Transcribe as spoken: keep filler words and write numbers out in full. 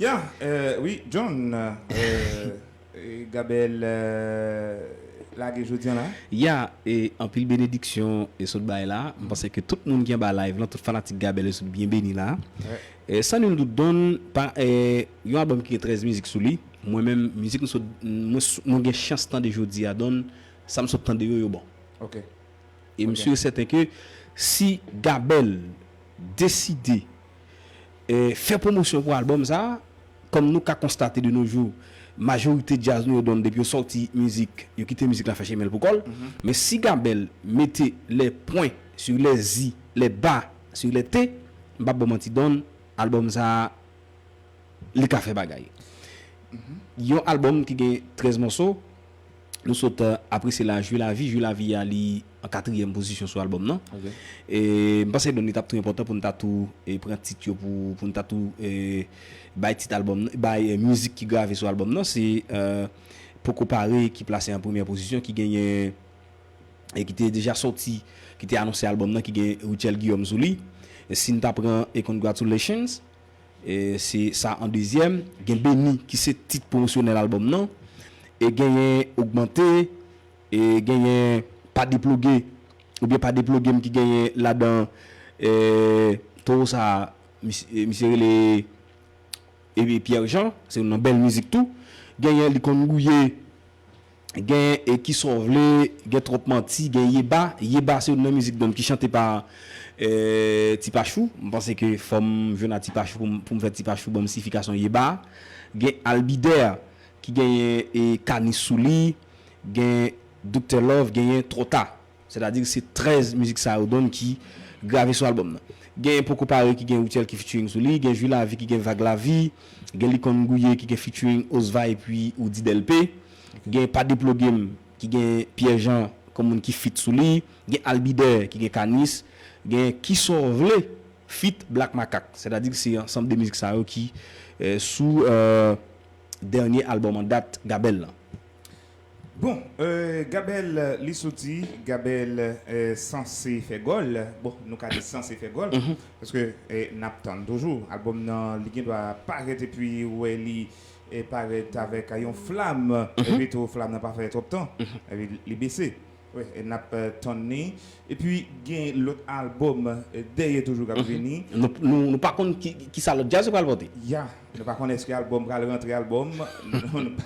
Ya, euh, wi, John, euh, euh, Gabel euh, lage jodi an la. Ya, e anpil benediksyon e sot bay la. M panse ke tout moun ki anba live lan, tout fanatik Gabel yo sot byen beni la. E san nul dout Don, pa, e, yon albòm ki gen trèz mizik sou li. Mwen menm, mizik m sot, mwen, mwen gen chans tande jodi a Don, sa m sot tande yo, yo bon. Ok. E m si e sèten ke si Gabel deside e, fè pwomosyon pou albòm sa, kòm nou ka konstate de nos jours, majorite djaz nou yo Don depi yo sòti mizik, yo kite mizik la fè chemen l pou kò l. Men si Gabel mete les points sur les i, les ba sur les t, m p ap ba w manti Don, albòm sa li ka fè bagay. Yon albòm ki gen trèz mòso, nou sot apresye la Jwi Lavi. Jwi Lavi a li an katriyèm pozisyon sou albòm nan. E m panse Don li t ap tou enpòtan pou n ta tou e, pran tit yo pou, pou n ta tou e, bay tit albòm nan, bay e, mizik ki grave sou albòm nan. Se e, Poko Pare ki plase an premyè pozisyon, ki genyen e ki te deja sòti, ki te anonse albòm nan, ki gen Rutshelle Guillaume sou li. E si n ta pran e Congratulations, e se sa an dezyèm. Gen Beni ki se tit pwomosyonèl albòm nan. E genyen Ogmante, e genyen Pa Deploge, oubyen Pa Deploge m ki genyen ladan e, towo sa, misye, misye rele e, Pierre Jean, se youn nan bèl mizik tou. Genyen Li Konn Gouye, gen e, Ki Sa W Vle, gen Twòp Manti, gen Yeba. Yeba se youn nan mizik Don ki chante pa e, Ti Pachou. M panse ke fò m jwenn a Ti Pachou pou m, pou m fè Ti Pachou ban m siyifikasyon Yeba. Gen Albidè ki genyen e, Kanis sou li. Gen Doktè Love, genyen Twò Ta. Sètadi se trèz mizik sa yo Don ki grave sou albòm nan. Gen Poko Pare ki gen Rutshelle ki featuring sou li, gen Jwi Lavi ki gen Vag Lavi, gen Li Konn Gouye ki gen featuring Osva epi Roody Delpé, gen Pa Deploge m ki gen Pierre Jean kòm moun ki feat sou li, gen Albidè ki gen Kanis, gen Ki Sa W Vle feat Black Makak. Sètadi se ansanm de mizik sa yo ki e, sou e, dènye albòm an dat Gabel lan. Bon, euh, Gabel, li soti, Gabel euh, sanse fè gòl. Bon, nou ka di sanse fè gòl, paske eh, n ap tann toujou. Albòm nan, li gen dwa parèt epi ou wè li eh, parèt avèk yon flam. Epi tou flam nan pa fè twòp tan. Epi li bese. Wi, e n ap eh, tann li. Epi gen lòt albòm eh, dèyè toujou k ap vini. Nou, nou, nou pa konn ki, ki sa lòt djaz yo pral pote. Ya, nou pa konn èske albòm pral rantre albòm. Nou pa